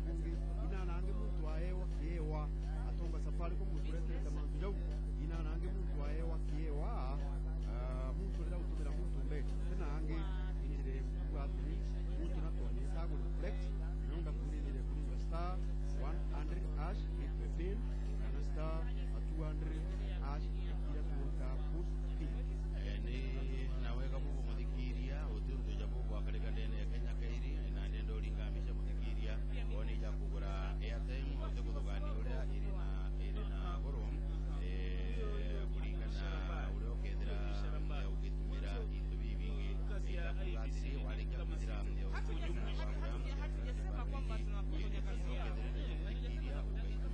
bungi inanange muntu aewa kiewa atonga safari ko mukuretereta mantu jau inanange muntu aewa kiewa muntu rira utumira muntu mbe tenange injire bwatiri muntu natone sago reflect nonga kurinire kuri star 100 hash 8 na star 200 hash ira tuka push p ni naweka bubu muthikiria utundu ja bubu akareka ndene Kenya kairi na ndendo ringamisha muthikiria one ja kugura airtime utegutugani uria iri na goro kuringana uria ukethira ugitumira into bibingi walikia kwithira hatujasema kwamba tunapotonya kazi yao,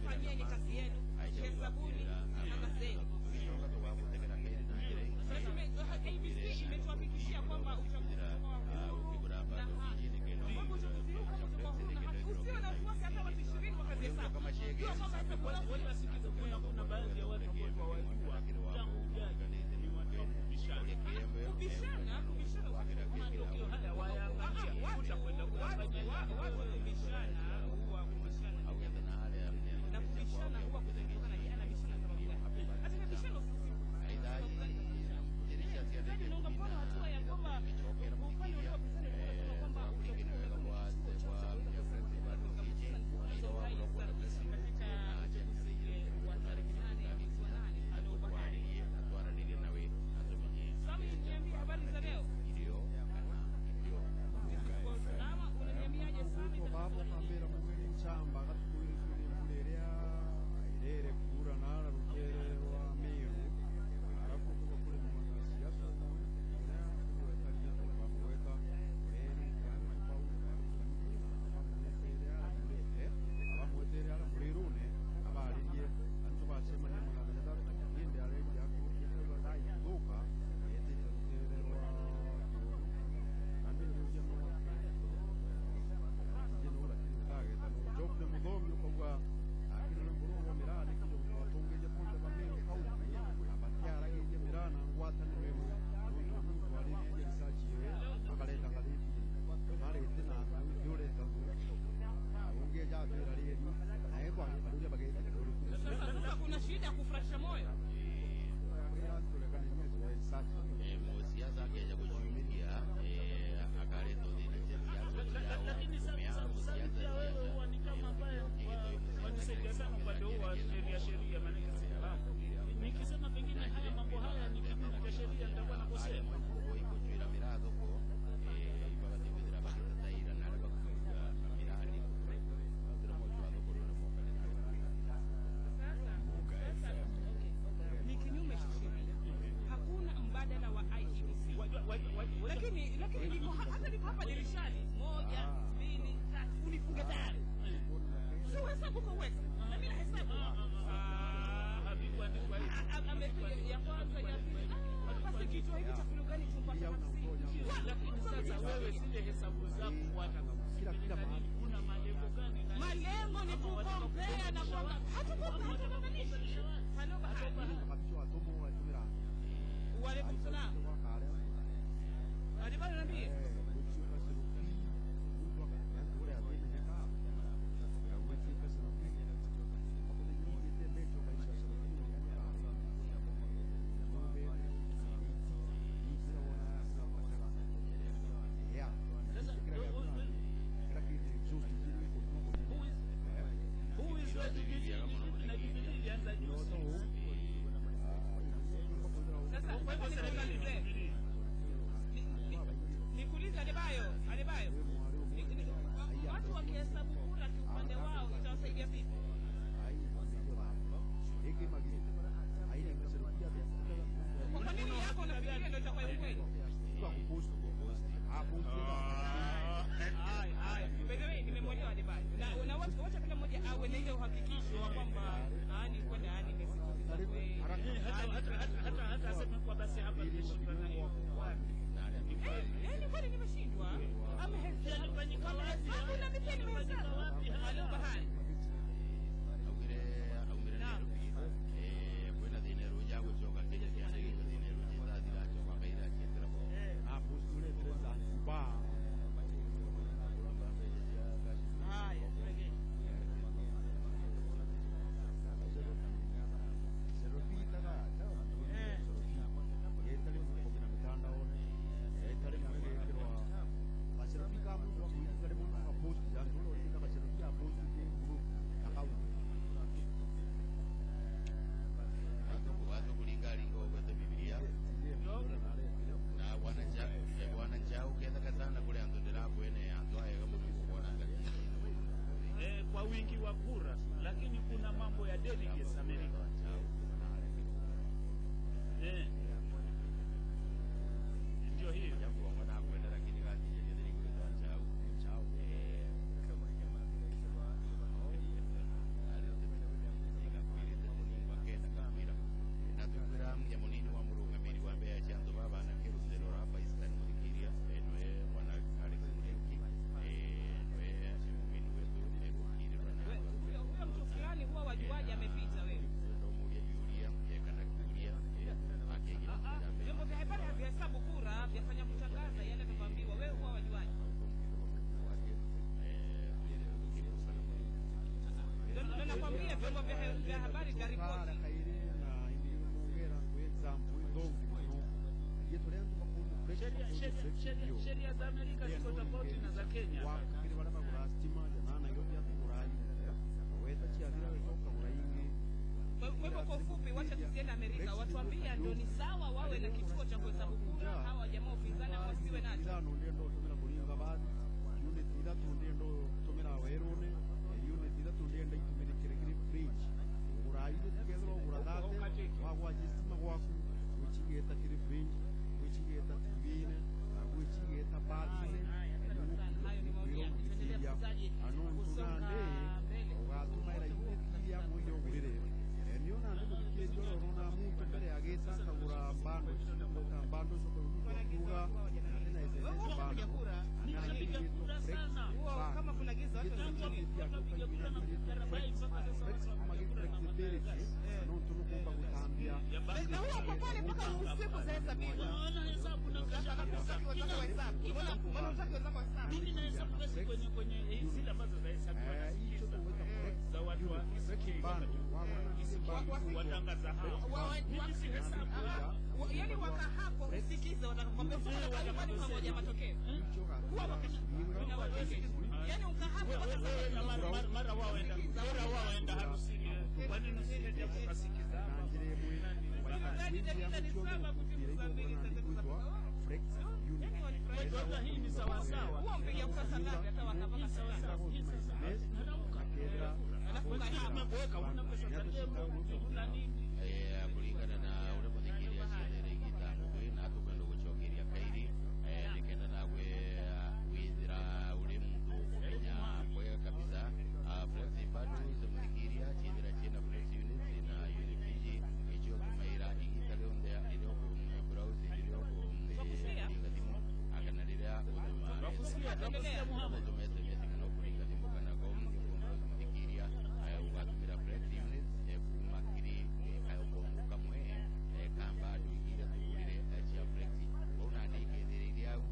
fanyeni kazi yenu, hesabuni namba zenu. ABC imetuhakikishia kwamba uchaguzi utakuwa huru na haki. Kwamba uchaguzi huu kama utakuwa huru na haki, usiwe na wasiwasi hata watu 20 wakazihesabu. Kuna baadhi ya watu ambao hawajua tangu jadi ni watu wa kubishana. Kubishana, matokeo haya wayaangalia utakwenda kufanya watu kubishana huwa kubishana na kubishana huwa kutokana na anabishana sababu gani? Hata kubishana sisi naunga mkono hatua ya kwamba upande ule wa upinzani unasema kwamba uchaguzi umekuwa ni kituo cha kuweza urais katika uchaguzi wa tarehe 8 mwezi wa 8 pale Ubahari. Sami, niambie habari za leo. Kwa usalama unaniambiaje Sami? Babo kambera mugeni nchamba gatukuire mburerea irere kura nara rukere wa Meru arafu kuri mwana siasa Sasa kuna shida kufurahisha moyo. Siasa akeja kuchumilia akaletwo thina cia siasa. Lakini sasa pia wewe huwa ni kama ambaye wanisaidia sana upande huu wa sheria, maanake sifahamu. Nikisema pengine haya mambo haya ni kinyume cha sheria nitakuwa nakosea. Ni kinyume cha sheria. Hakuna mbadala wa IEBC. Lakini niko hata niko hapa dirishani 1 2 3 unifunge tayari. Sio hesabu kwa uwezo. Na mimi nahesabu. Havikuandikwa hivi. Amepiga ya kwanza ya pili. Basi kichwa hiki cha kilo gani tumpata 50? Lakini sasa wewe zile hesabu zako wataka kila mahali. Una malengo gani? Malengo ni kukompea na kwamba hatukuunganisha. Halo Bahari. Wa alaikum salam. Alibali niambie. Sasa nikuulize Adebayo, watu wakihesabu kura kiupande wao itawasaidia vipi? Kwa nini yako unafikiria ndio itakuwa ukweli? By the way, nimemwelewa Adebayo. Na wacha kila mmoja awe na ile uhakikisho wa kwamba ni kwenda ni Hata aseme kwa basi hapa nimeshindwa na hiyo. Wapi? Ni kweli nimeshindwa. Amehesabu. Hakuna mimi nimehesabu. kwa wingi wa kura, lakini kuna mambo ya delegates Amerika. Ndio hiyo. Huyo mtu fulani huwa wajuaji amepita wewe. Vyombo vya habari havihesabu kura, vyafanya kutangaza yale atakayoambiwa. Wewe huwa wajuaji. Ndio nakwambia vyombo vya habari vya ripoti. Sheria za Amerika ziko tofauti na za Kenya. Kwa hivyo kwa ufupi, wacha tusiende Amerika, watuambia ndio ni sawa wawe na kituo cha kuhesabu kura, hawa jamaa upinzani wasiwe nacho. Hayo ni maoni yake. Tuendelee msikilizaji kusonga mbele. Nishapiga kura sana. Kama kuna giza watu Tangu wapiga kura na karabai mpaka sasa watu wapiga kura na makaratasi. Na huwa kwa pale mpaka usiku zahesabiwa. Unaona hesabu na Sasa kama hutaki wenzako wahesabu. Mbona hutaki wenzako wahesabu? Mimi nahesabu basi kwenye zile ambazo zahesabiwa nasikiza za watu wa ICK watangaza hao. Mimi si hesabu. Yaani waka hapo usikize watakapokwambia sio nyumbani pamoja matokeo. Huwa yaani uka hapo Wewe mara wao enda mara wao enda harusini. Kwa nini usiende hapo ukasikiza hapa? Msikilizaji, dakika ni 7 kutimu saa 2 saa 3 za Kwanza hii ni sawa sawa. Huwa mpiga kura saa ngapi hata wakapaka saa ngapi? Hii sasa narauka. Alafu Wengine umeboeka, huna pesa za demo, huna nini. Kulingana na uria muthikiria ciethere igita ngugi na tukwenda gucokeria kairi nikenda nawe withira uri mundu ukumenya kwega kabisa. Flexi bundles muthikiria ciethira ciina flex units na unit iji icio tumaira igita rionthe riria uku browse riria ukuringa thimu kana riria utuma utuma SMS kana ukuringa thimu kana ko muthikiria ugatumira flex units kuma kiri kayo kamwe kamba andu iria tugurire cia flexi ona ndikithiririe au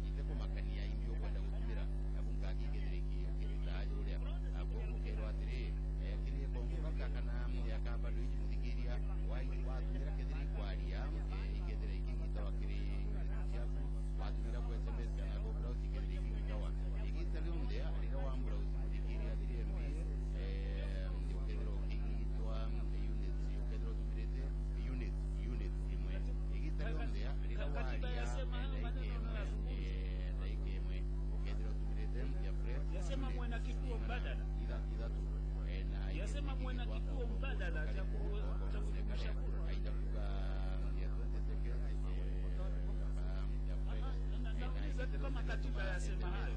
ithekumakania imbi ukwenda gutumira abu ngaki ikithire uria koguo kerwo atiri kiri kongo gaka kana ya kamba andu iji muthikiria watumira kethira ikwaria ikethira ikigitawa kiri ciaku watumira ku SMS kana ku browse ikethira ikigitawa igita rionthe riria wa browse muthikiria thiri MB ukethira ukigitwa units ukethira utumirite unit imwe igita rionthe riria Katiba waria yasema hayo maneno unayozungumza. ndaika imwe ukethira utumirite ya fresh Yasema muwe na kituo mbadala. ithatu na Yasema muwe na kituo mbadala cha kudumisha kura. aitakuga ya 20 seconds ya fresh Nauliza tu kama katiba yasema hayo.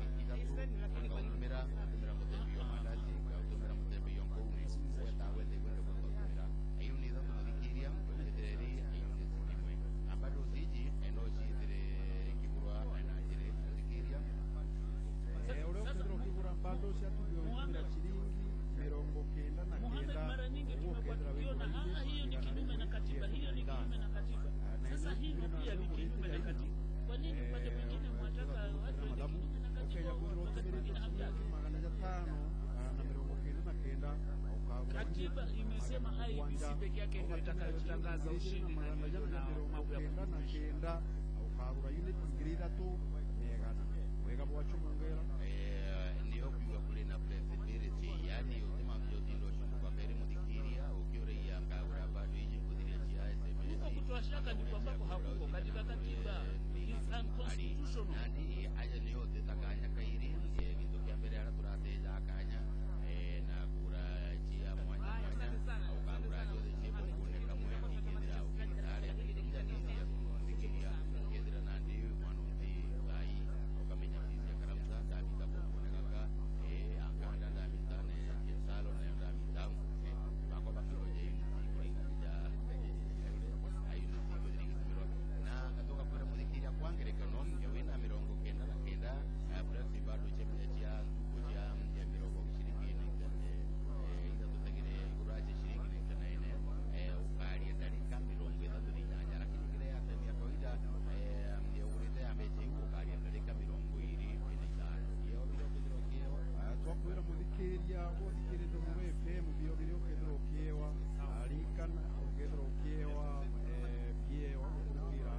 akautumira utumira muthembi yo mandazi ukautumira muthembi yo nkouni wetawete kwenda kwakautumira ayuni ithatu muthikiria ukithireri ayuni imwe ambado ciji eno ciithire ikigurwa na njira muthikiria uria ukethira ukigura bando ciatugire gutumira chiringi 99. Mohamed, mara nyingi tumekuwa tukiona hiyo ni kinyume na katiba, hiyo ni kinyume na katiba. Sasa hilo pia ni kinyume na katiba. Kwa nini upande mwingine mwataka watu waende kinyume na katiba, wakati mwingine hamtaki? 599 Katiba imesema IEBC peke yake ndio itakayotangaza ushindi na na mambo ya kujumuisha. 900 ukagura unit 3100 wega bwacu mongera. Niyo kuiga kuri na flexibility yani utima mjotindo shumbuka kairi muthikiria ukiuraia nkagura bado iji nguthiria cia SMS Huko kutoa shaka ndiko ambako hakuko katika katiba, is unconstitutional. Nandi aja niyo teta kanya kairi gito kia mbere aria turateja kanya. Muthikiria uthikirite mu FM bio biria ukethira ukiewa arikana ukethira ukiewa kiewa gukurukira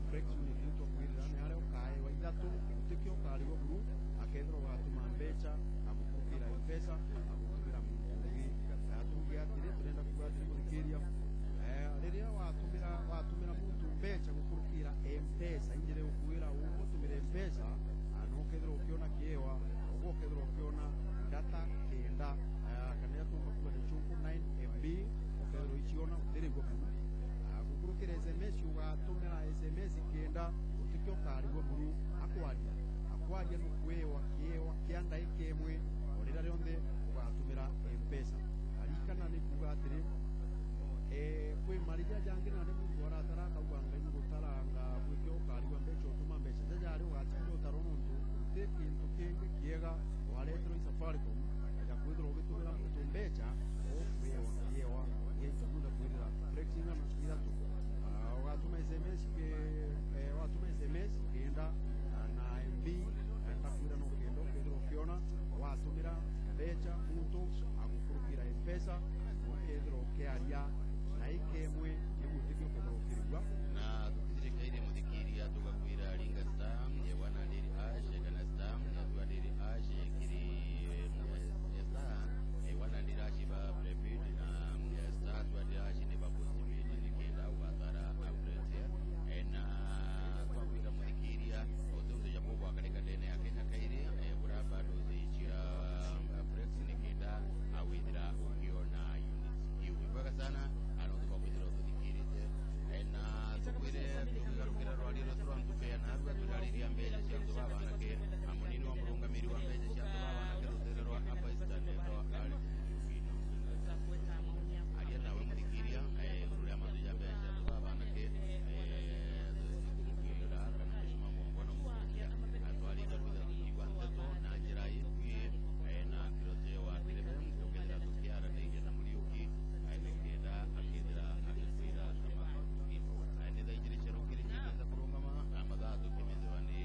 flex unit twakwirira ni haria ukaewa ithatu utikio ukarigwo buru akethira ugatuma mbeca agukurukira mpesa agutumira muntu ungi atuge atiri turenda kuga atiri muthikiria riria watumira muntu mbeca gukurukira mpesa injire ukwira ugutumira mpesa nokethira ukiona kiewa uguo ukethira ukiona data kenda kana tumba kuga ni chunku 9 MB ukethira uichiona utirigwo buru gukurukira SMS ugatumira SMS kenda utikio ukarigwo buru akwaria nukwewa kiewa kia ndaika imwe o riria rionthe ugatumira mpesa arikana ni kuga atiri kwi marija jangi na ni muntu aratara akauga ngai ni gutaranga gwikio ukarigwa mbeca utuma mbeca jajari ugatinda utaro nuntu uti kintu kingi kiega wareterwo i Safaricom ja kwithira ugitumira muntu mbeca ukwewa kiewa gĩita munda kwirira flex ing'ana ithatu ugatuma SMS watuma SMS kenda na MB ndakwira no kenda ukethira ukiona watumira mbeca muntu agukurukira mpesa ukethira ukiaria na ikemwe niguo utikio ukethira ukirigua na tukithirikaire muthikiria tugakwira ringa star yewana ndiri ash kana star yetua ndiri ash kiri star yewana ndiri ash ba prepaid na star tua ndiri ash ni ba postpaid ni kenda ugatara upgrade na twakwira muthikiria utundu japo bwakarika ndene ya Kenya kairi bura bado zichia flex ni kenda awithira ukiona units iu mpaka sana anothuka kwithira ututhikirite na tukwire tukigarukira rwario rwa ntupeana arua turariria mbeca cia antu ba banake amunini wa murungamiri wa mbeca cia antu ba banake rutere rwa Upper Eastern etwa Alex aria nawe muthikiria iguru ria mantu ja mbeca cia antu ba banake tukumukirira kana tucuma mwongo na muthikiria atwarite kwithira tukigua nteto na njira ikuhi na kirote wa kirebe tukethira tukiaranĩirie na Muriuki nĩkenda akethira agĩkwĩra kama nĩ thaa igĩrĩ cia rũkĩrĩ ciĩtĩte kũrũgama na mathaa tũkĩmethĩwa nĩ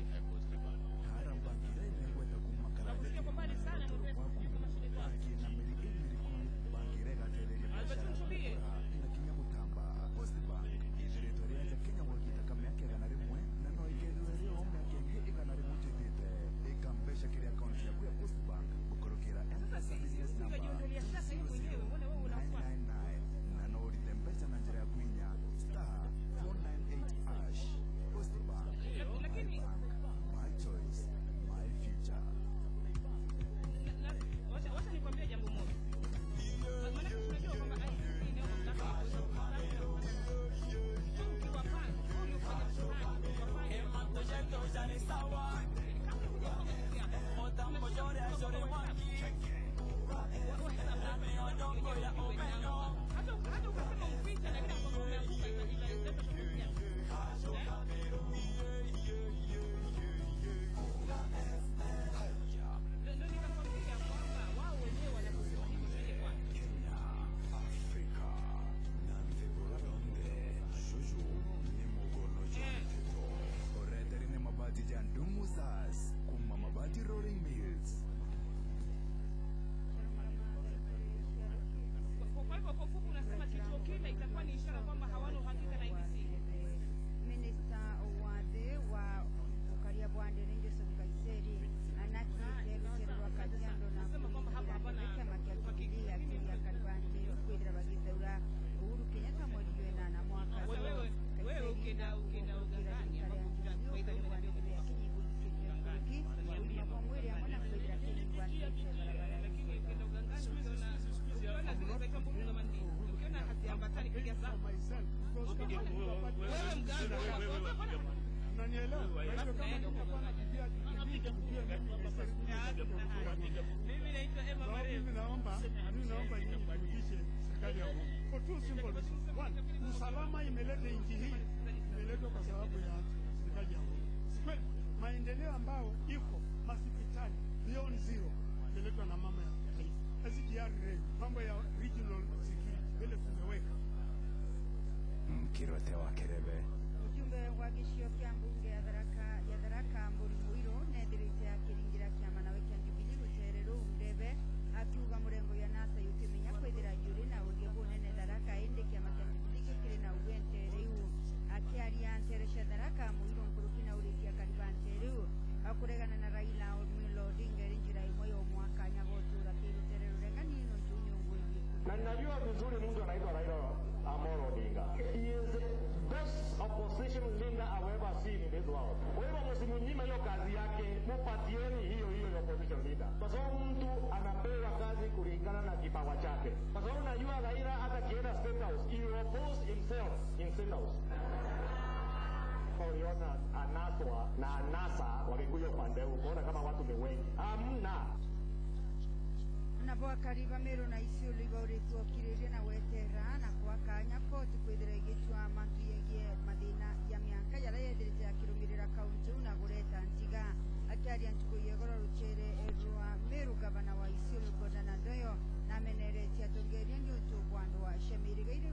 Postbank Wacha nikwambie jambo moja. Maana tunajua kwamba ICC ndio mamlaka ya kuweza hata ukasema upite lakini kwamba umeanguka italeta tofauti gani? Ndio nikakwambia kwamba wao wenyewe wanaposema hivyo sije kwa Kenya, Afrika na nthigurarombe juju ni mugono jomteto oreterine mabati ja ndumu sas kuma mabati rolling mills. Kwa hivyo kwa ufupi unasema kituo kile itakuwa ni ishara kwamba hawana uhakika na IEBC. Minista wathe wa ukaria bwa ndere Joseph Kaiseri anakite rutere rwa Kajiado na kuingĩra kĩama kĩa Jubilee akĩria Karibanje kwithira bagĩthaura Uhuru Kenyatta mweri wa ĩnana mwaka Sasa wewe Kaiseri ukienda gũkũrũkĩra ugangani thirikari ya ambapo Jubilee by the ũkaria way bwa ndere ya Kenya igũthikĩtie Mkuruki ũgima bwa mwĩrĩ hamwe na kwithira Kenya igwanĩte barabara lakini ukienda ugangani ukiona zile zaitwa mbugu kama ndizi ukiona haziambatani piga sawa. Wewe mganga Unanielewa? Kwa hivyo kama naenda mimi kwa hapana mganga. pigia Jubilee, mimi Mimi naitwa Emma Sababu Maria. mimi naomba nyinyi turudishe serikali ya Uhuru for two simple reasons. One, usalama imeleta nchi hii imeletwa kwa sababu ya serikali ya Uhuru. Si kweli? Maendeleo ambayo iko masipitali beyond zero imeletwa na mama ya taifa. SGR rate, mambo ya regional security vile tumeweka Mkirote wa Kerebe Mjumbe wa gĩcigo kĩa mbunge ya Tharaka ya Tharaka Mbũri Mũirũ nethirĩte akĩringĩra kĩama nawe kĩa Jubilee gũtere rũu ndebe Na ninajua vizuri mtu anaitwa Raila Amolo Odinga. He is the best opposition leader I've ever seen in this world. Kwa hivyo msimnyime hiyo kazi yake, mupatieni hiyo hiyo ya opposition leader, kwa sababu mtu anapewa kazi kulingana na kipawa chake. Kwa sababu najua Raila hata akienda State House, he will oppose himself in State House. Uliona anaswa na anasa wakikuja upande huu, kuona kama watu ni wengi. Hamna. Nabo akari ba Meru na Isiolo ibaũrĩtwo ũkirĩrĩria na wetera na kwa kanya koti kwithira igĩtua mantu yegie mathĩna ya mĩanka yaria yethirĩte akĩrũmĩrĩra kaunti na gũreta ntiga. Akiaria ntuku yegoro rũcere rwa Meru, gavana wa Isiolo Godana Ndoyo na ameneretie atongeria nĩ ũntũ bwa andũ a cia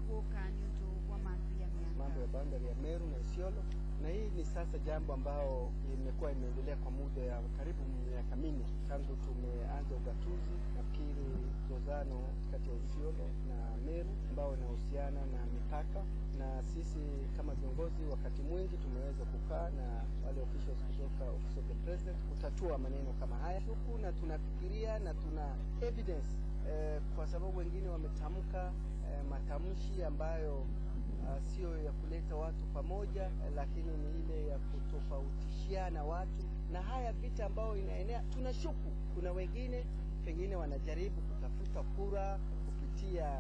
gũka nĩ ũntũ bwa mantu ya mĩanka. Mambo ya bandari ya Meru na Isiolo, na hii ni sasa jambo ambao imekuwa imeendelea kwa muda ya karibu miaka 4 tangu tumeanza ugatuzi. Nafikiri zozano kati ya Isiolo na Meru ambao inahusiana na mipaka, na sisi kama viongozi wakati mwingi tumeweza kukaa na wale officials kutoka Office of the President kutatua maneno kama haya huku, na tunafikiria na tuna evidence kwa sababu wengine wametamka matamshi ambayo sio ya kuleta watu pamoja, lakini ni ile ya kutofautishiana watu, na haya vita ambayo inaenea, tunashuku kuna wengine pengine wanajaribu kutafuta kura kupitia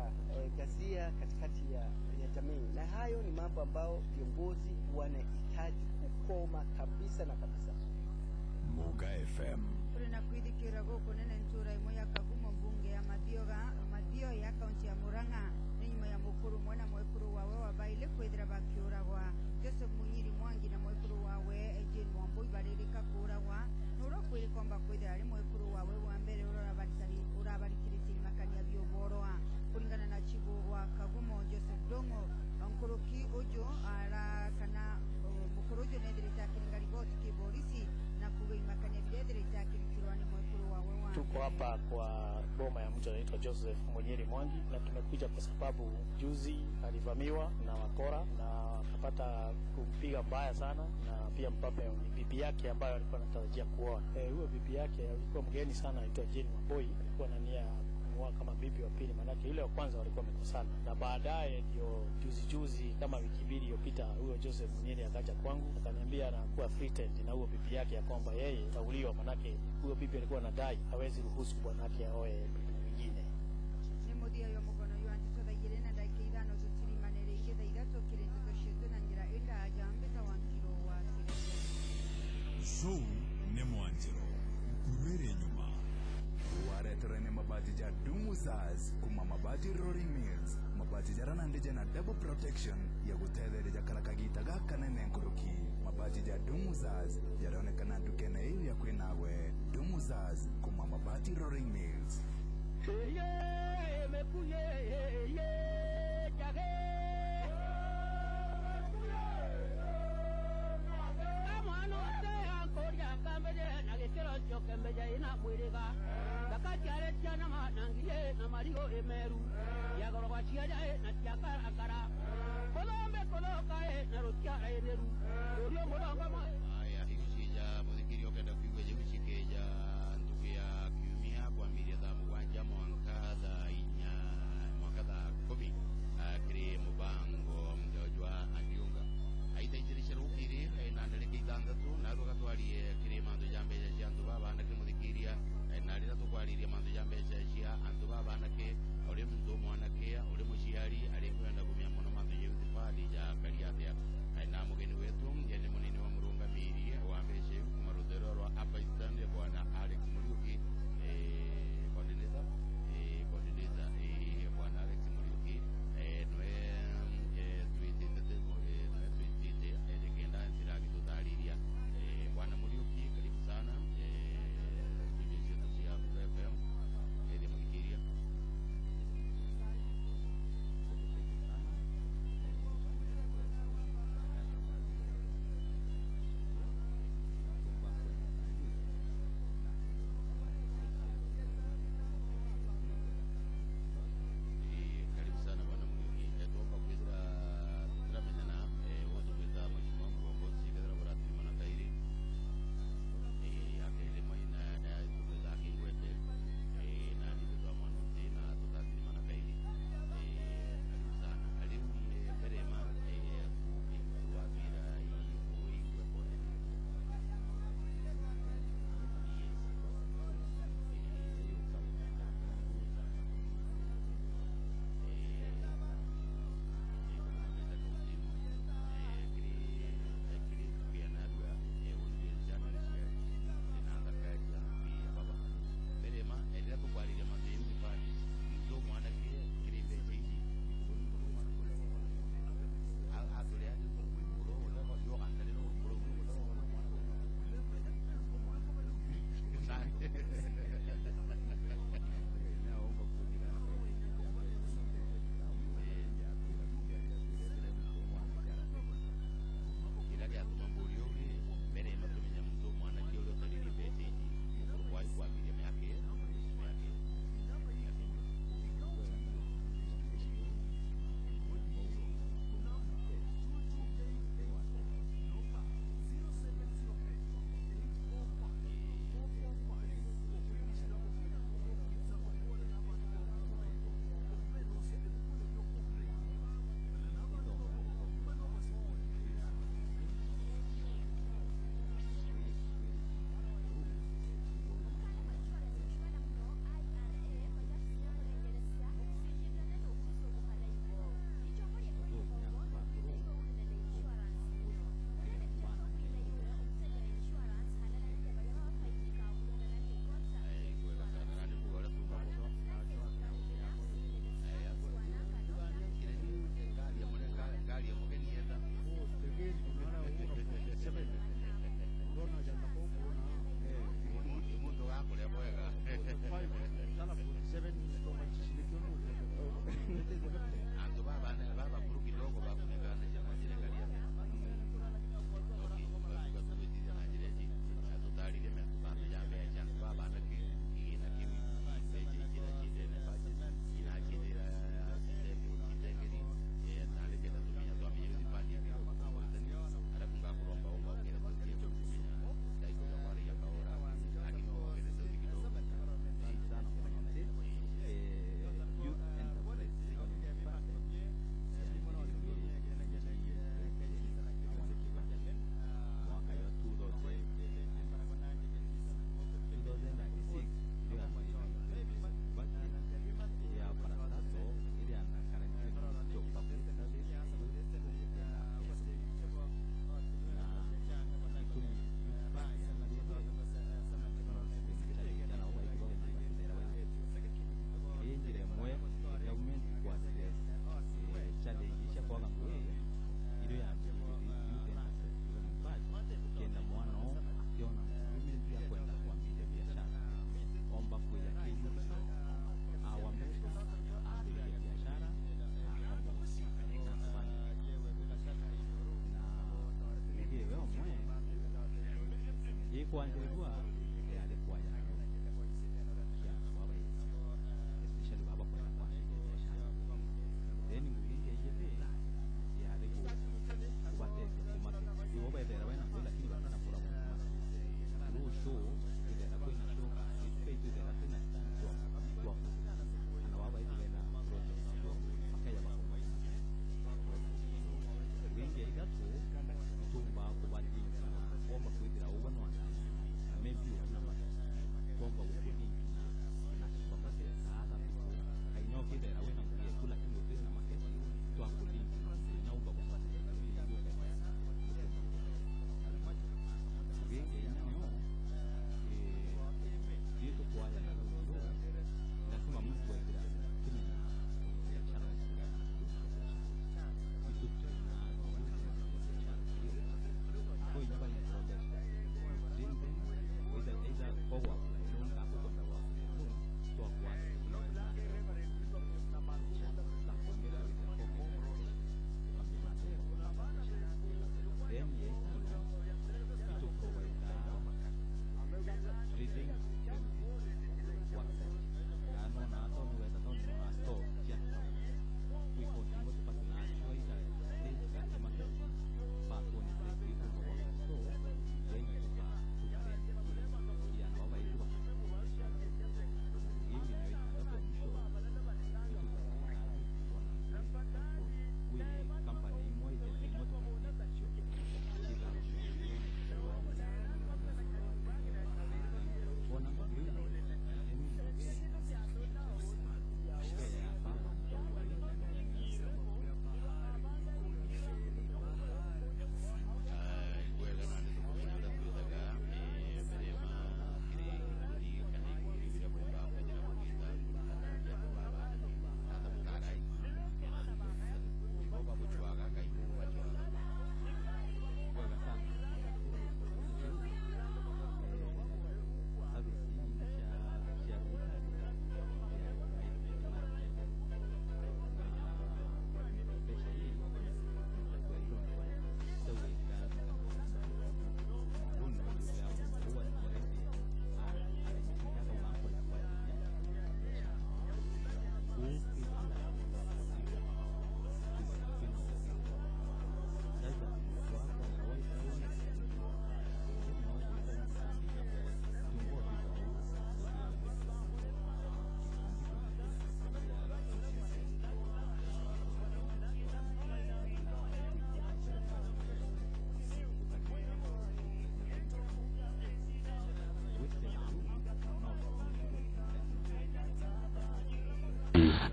ghasia katikati ya jamii, na hayo ni mambo ambayo viongozi wanahitaji kukoma kabisa na kabisa. Muga FM kuri na kwithikira guku nene ntura imwe ya Kagumo mbunge ya Mathioya ya kaunti ya Murang'a ni nyuma ya mukuru mwana mwekuru wawe wabaile kwithira bakiuragwa. Joseph Munyiri Mwangi na mwekuru wawe Jane Wambui baririka kuuragwa nuro kwirikomba kwithira ari mwekuru wawe wa mbere urabarikiritie imakania biuborwa. Kulingana na chibu wa Kagumo Joseph Dongo, nkuruki ujo ara kana mukuru ujo nethirite akiringa riboti kiborisi na kuga imakania birethirite akirikirwa ni mwekuru wawe wa. Tuko hapa kwa boma ya mtu anaitwa Joseph Munyiri Mwangi, na tumekuja kwa sababu juzi alivamiwa na wakora na akapata kumpiga mbaya sana, na pia mpape bibi yake ambayo alikuwa anatarajia kuoa. Huyo bibi yake alikuwa mgeni sana, anaitwa Jane Wambui, alikuwa na nia kumuoa kama bibi wa pili, manake yule wa kwanza walikuwa wamekosana. Na baadaye ndio juzi kama wiki mbili iliyopita, huyo Joseph Munyiri akaja kwangu akaniambia anakuwa threatened na huyo bibi yake ya kwamba yeye atauliwa, manake huyo bibi alikuwa anadai hawezi ruhusu bwanake aoe bibi mwingine. Ni muthia yo mugono yo antitothaigire na ndagika ithano tutirimanire ingi thaa ithatu kiri nteto ciitũ na njira indaja mbita wa nkiro wa Kĩrĩnyaga. Show ni mwanjiro nkurwire nyuma wareterwo ni mabati ja Dumusas kuma Mabati Rolling Mills, mabati jaranandije na double protection ya gutethereria karakagita gaka nene nkuruki. Mabati ja Dumusas yaronekana ndukene iria kwinawe. Dumusas kuma Mabati Rolling Mills. Aya igucija muthikiri ukenda kuigua jigucikeja ntuku ya kiumia kwambiria thaa mugwanja mwanka thaa inya mwanka thaa kumi kiri mubango jwa angiunga aitaichirisha rukiri na ndarika ithanthatu narwo gatwarie kiri mandu ja mbeca cia antu ba banake muthikiria na rira tukwaririe mandu ja mbeca cia antu ba banake uri muntu mwanake uri muciari ari kwenda kumia muno mandu ya youth fund ja kari atia na mugeni wetu ni munini wa murungamiri wa mbeca iu kuma rutero rwa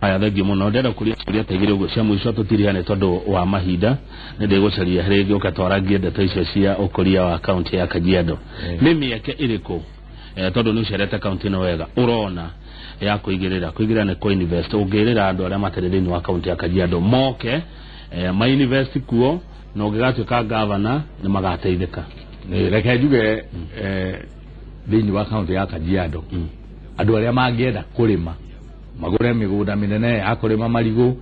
Aya thengio muno ndenda kuria ciuria ta igĩrĩ ũguo cia mũico tũtirihane tondũ wa mahinda nĩ ndĩgũcaria rĩngĩ ũka twarangie ndeto icio cia ũkũria wa kaunti ya Kajiado. Nĩ mĩeke ĩrĩkũ tondũ nĩ ũcerete kaunti ĩno wega ũrona ya kũigĩrĩra kũigĩrĩra nĩ kũ invest ũngĩrĩra andũ arĩa matarĩ thĩinĩ wa kaunti ya Kajiado moke ma invest kuo na ũngĩgatuĩka gavana nĩ magateithĩka. Reke njuge thĩinĩ wa kaunti ya Kajiado andũ arĩa mangĩenda kũrĩma magũre mĩgũnda mĩnene ya kũrĩma marigũ,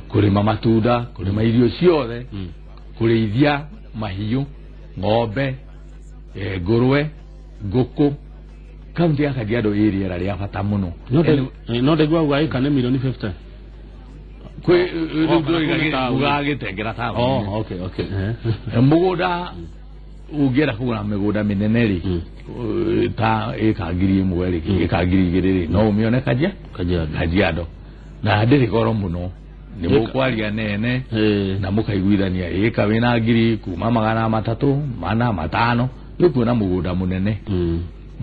kũrĩma matunda, kũrĩma irio ciothe, kũrĩithia mahiũ, ng'ombe, ngũrwe, ngũkũ. Kaunti ya Kajiado ĩ rĩera rĩa bata mũno. No ndaigua uga ĩka nĩ milioni 50 kwĩ gũgagĩtengera taũni. Oh, okay, okay. Mũgũnda ũngĩenda kũgũra mĩgũnda mĩnene rĩ ta ĩka 1,000 rĩ ĩka 2,000 rĩ no ũmĩone Kajiado na ndĩrĩ goro mũno nĩ mũkwaria nene na mũkaiguithania ĩka wĩna 300 kuma 300 400 500 nĩũkuona mũgũnda mũnene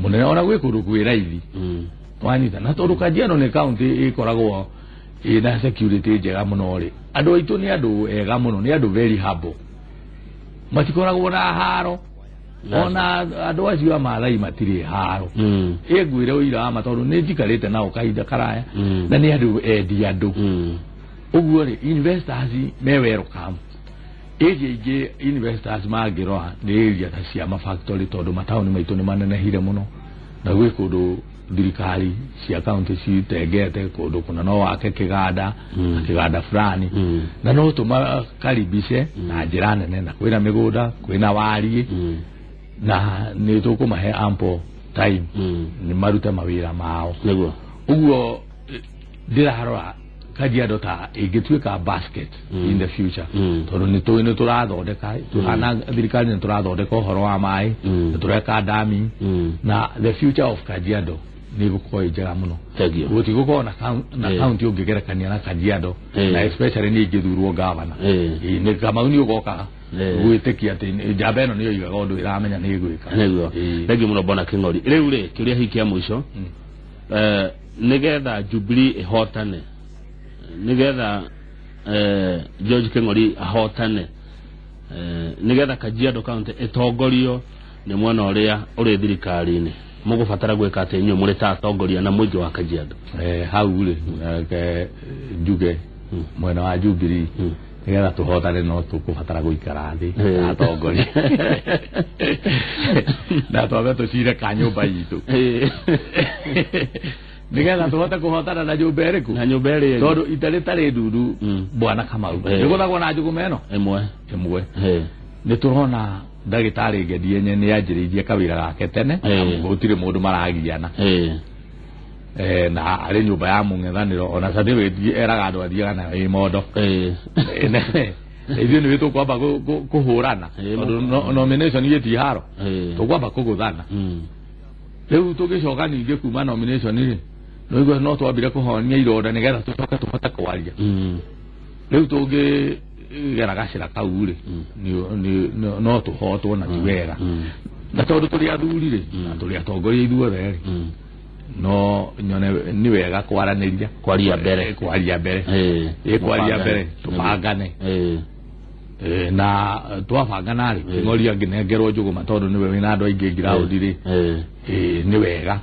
mũnene ona gwĩ kũndũ kwĩ raithi wanyita. Na tondũ Kajiado nĩ kaunti ĩkoragwo ĩna security njega mũno rĩ, andũ aitũ nĩ andũ ega mũno, nĩ andũ very humble, matikoragwo na haro ona andũ acio a Maathai matirĩ haro. Ĩngwĩre ũira wa ma tondũ nĩ njikarĩte nao kahinda karaya na nĩ andũ endi andũ. Ũguo rĩ investors me welcome. Area ingĩ investors mangĩrora nĩ area ta cia mafactory tondũ mataũni maitũ nĩ manenehire mũno na gwĩ kũndũ thirikari cia kaunti citengete kũndũ kũna no wake kĩganda na kĩganda fulani na no tũmakaribice na njĩra nene na kwĩna mĩgũnda kwĩna wariĩ Na nĩ tũkũmahe ample time nĩ marute mawĩra mao. Nĩguo. Ũguo ndĩrarora Kajiado ta ĩngĩtuĩka basket in the future, tondũ nĩ tũĩ nĩ tũrathondeka, tũhana thirikari nĩ tũrathondeka ũhoro wa maĩ, nĩ tũreka dami, na the future of Kajiado nĩ ĩgũkorwo ĩ njega mũno. Thank you. Gũtigũkorwo na na county ũngĩgerekania na Kajiado, na especially nĩ ingĩthurwo gavana. Nĩ Kamau nĩ ũgoka gwĩtĩkia atĩ njamba ĩno nĩyo igaga ũndũ ĩramenya nĩ ĩgwĩka. Nĩguo. Thengiũ mũno, bwana Kĩng'ori. Rĩu rĩ, kĩũria hihi kĩa mũico, nĩgetha Jubilee ĩhotane, nĩgetha George Kĩng'ori ahotane, nĩgetha Kajiado County ĩtongorio nĩ mwena ũrĩa ũrĩ thirikari-inĩ, mũgũbatara gwĩka atĩ inyuĩ mũrĩ ta atongoria na mũingĩ wa Kajiado? Hau rĩ, reke njuge mwena wa Jubilee, nĩgetha tũhotane no tũkũbatara gũikara thĩ na atongoria na twambe tũcire ka nyũmba itũ, nĩgetha tũhote kũhotana na nyũmba ĩrĩkũ? Na nyũmba ĩrĩa ĩngĩ. Tondũ ita rĩtarĩ ndundu, bwana Kamau, nĩgũthagwo na njũgũma ĩno ĩmwe. Ĩmwe. Nĩ tũrona ndagĩtarĩ Ngedienye nĩ anjĩrĩirie kawĩra gake tene, gũtirĩ mũndũ maragiana, na arĩ nyũmba ya mũng'ethanĩro, ona certificate eraga andũ athiaga nayo ĩ mondo. Ithuĩ nĩwĩ tũkwamba kũhũrana, tondũ nomination ĩti haro, tũkwamba kũgũthana. Rĩu tũgĩcoka ningĩ kuma nomination rĩ, nĩguo no twambire kũhonia ironda nĩgetha tũcoke tũhote kwaria. Rĩu tũngĩgera gacĩra kau rĩ, no tũhotwo na ti wega, na tondũ tũrĩ athuri rĩ, na tũrĩ atongoria ithuothe rĩ, no nyone nĩ wega kwaranĩria. Kwaria mbere. Kwaria mbere. Kwaria mbere, tũbangane. Na twabangana rĩ, Kĩng'ori angĩnengerwo njũgũma, tondũ nĩwe wĩna andũ aingĩ ngiraũndi rĩ, nĩ wega,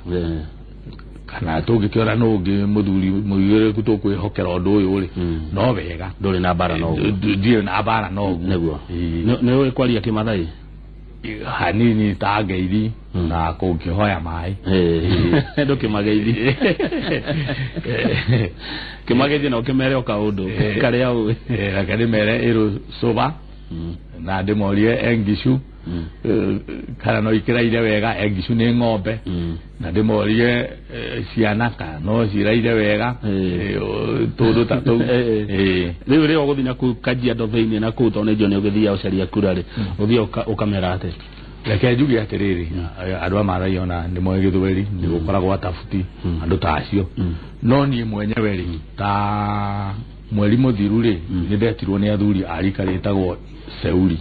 kana tũngĩkĩona nũ ũngĩ mũthuri mũigĩrĩrĩku tũkwĩhokera ũndũ ũyũ rĩ, no wega. Ndũrĩ na mbara no ũguo. Ndirĩ na mbara no ũguo. Nĩguo. Nĩ ũĩ kwaria Kĩmathai? Hanini, ta ngeithi na kũngĩhoya maĩ. Ndũkĩmageithi, kĩmageithi na ũkĩmere o kaũndũ karĩa ũĩ. Reke ndĩmere ĩrũ cũba, na ndĩmorie engishu, kana no ikĩraire wega. Engishu nĩ ng'ombe. Na ndĩmorie ciana kana no ciraire wega, tũndũ ta tũu. Rĩu rĩo ũgũthiĩ na kũu Kajiado thĩinĩ na kũu, tondũ nĩ njũĩ nĩ ũgĩthiaga ũcaria kura rĩ, ũthiĩ ũkamera atĩ? Reke njuge atĩrĩrĩ, andũ a Mathai ona nĩ moĩ gĩthweri, nĩ gũkoragwo atabuti andũ ta acio. No niĩ mwenyewe rĩ, ta mweri mũthiru rĩ, nĩ ndetirwo nĩ athuri a rika rĩtagwo Seuri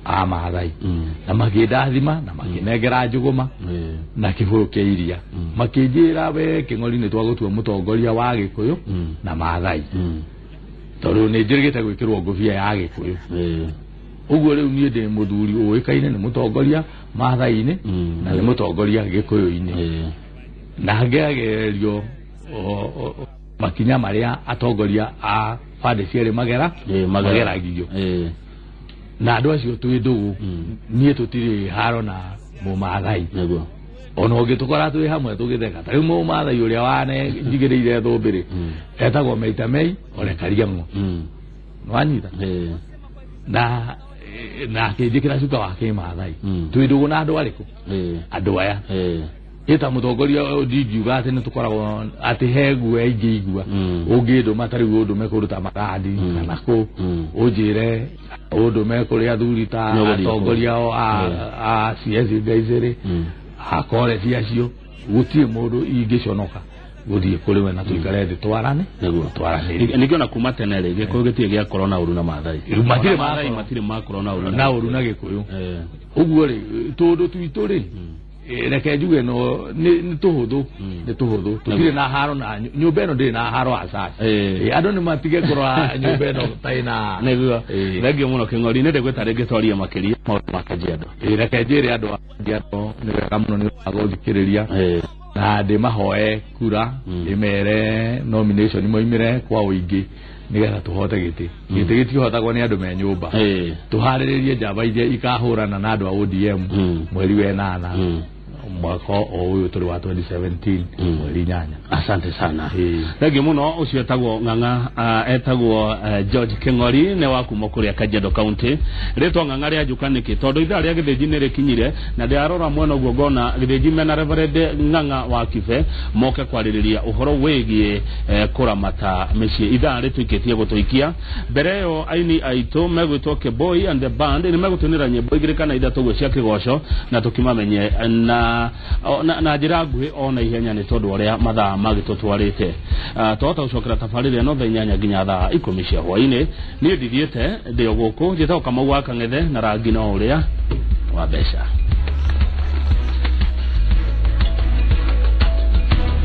a Mathai, na makĩndathima na makĩnengera njũgũma na kĩbũyũ kĩa iria, makĩnjĩra, "We Kĩng'ori, nĩ twagũtua mũtongoria wa Gĩkũyũ na Mathai," tondũ nĩ njĩrĩgĩte gwĩkĩrwo ngũbia ya Gĩkũyũ. Ũguo rĩu niĩ ndĩ mũthuri ũĩkaine nĩ mũtongoria Mathai-inĩ na nĩ mũtongoria Gĩkũyũ-inĩ, na ngeragererio makinya marĩa atongoria a bandĩ cierĩ magera mageragio na andũ acio twĩ ndũgũ. Niĩ tũtirĩ haro na mũmathai, ona ũngĩtũkora twĩ hamwe tũgĩtheka. Ta rĩu mũmathai ũrĩa wane njigĩrĩire thũmbĩ rĩ, etagwo Meita Mei Ole Kariang'o, nĩwanyita, na akĩnjĩkĩra cuka wa kĩmathai. Twĩ ndũgũ na andũ arĩkũ? Andũ aya ĩta mũtongoria ndingiuga atĩ nĩ tũkoragwo atĩ he guoya ingĩigua. Ũngĩndũma ta rĩu ũndũme kũndũ ta Magandi kana kũ, ũnjĩre ũndũme kũrĩ athuri ta Nĩ ũgũthiĩ. Atongoria o a CS Ngaicĩrĩ, a koreti acio, gũtirĩ mũndũ ingĩconoka gũthiĩ kũrĩ we na tũikare thĩ twarane, twaranĩrie. Ningĩ ona kuma tene rĩ, Gĩkũyũ gĩtirĩ gĩakorwo na ũru na Mathai. Matirĩ. Ona Maathai matirĩ makorwo na ũru na ũru na Gĩkũyũ. Ũguo rĩ, tũndũ twitũ rĩ, reke njuge no nĩ tũhũthũ, nĩ tũhũthũ, tũtirĩ na haro na nyũmba ĩno, ndĩrĩ na haro acaci. Andũ nĩ matige kũrora nyũmba ĩno ta ĩna. Nĩguo. Thengiũ mũno, Kĩng'ori. Nĩ ndĩgwĩta rĩngĩ twarie makĩria maũndũ ma Kajiado. Reke njĩre andũ a Kajiado nĩ wega mũno nĩ wa gũthikĩrĩria, na ndĩmahoe kura, ndĩmere nomination moimĩre kwa ũingĩ nĩgetha tũhote gĩtĩ. Gĩtĩ gĩtihotagwo nĩ andũ me nyũmba. Tũharĩrĩrie njamba iria ikahũrana na andũ a ODM mweri wa ĩnana. Mwaka o ũyũ tũrĩ wa 2017, mweri 8. Asante sana. Ĩĩ. Thengiũ mũno. Ũcio etagwo Ng'ang'a, etagwo George Kĩng'ori, nĩ wa kuma kũrĩa Kajiado County. Rĩtwa Ng'ang'a rĩanjũka nĩkĩ? Tondũ ithaa rĩa gĩthĩnji nĩ rĩkinyire, na ndĩrarora mwena ũguo ngona gĩthĩnji mena Reverend Ng'ang'a wa Kibe moke kwarĩrĩria ũhoro wĩgiĩ kũramata mĩciĩ. Ithaa rĩtũikĩtie gũtũikia. Mbere ĩyo, aini aitũ megwĩtwo Keboy and the Band nĩ megũtũinĩra nyĩmbo igĩrĩ kana ithatũ ũguo cia kĩgoco, na tũkĩmamenye na njĩra nguhĩ ona ihenya, nĩ tondũ ũrĩa mathaa magĩtũtwarĩte. Twahota gũcokera tabarĩra ĩno thaa 8 nginya thaa 10 cia hwainĩ. Niĩ ndithiĩte, ndĩ o gũkũ. Njĩtagwo Kamau wa Kang'ethe, na rangi no ũrĩa wa mbeca.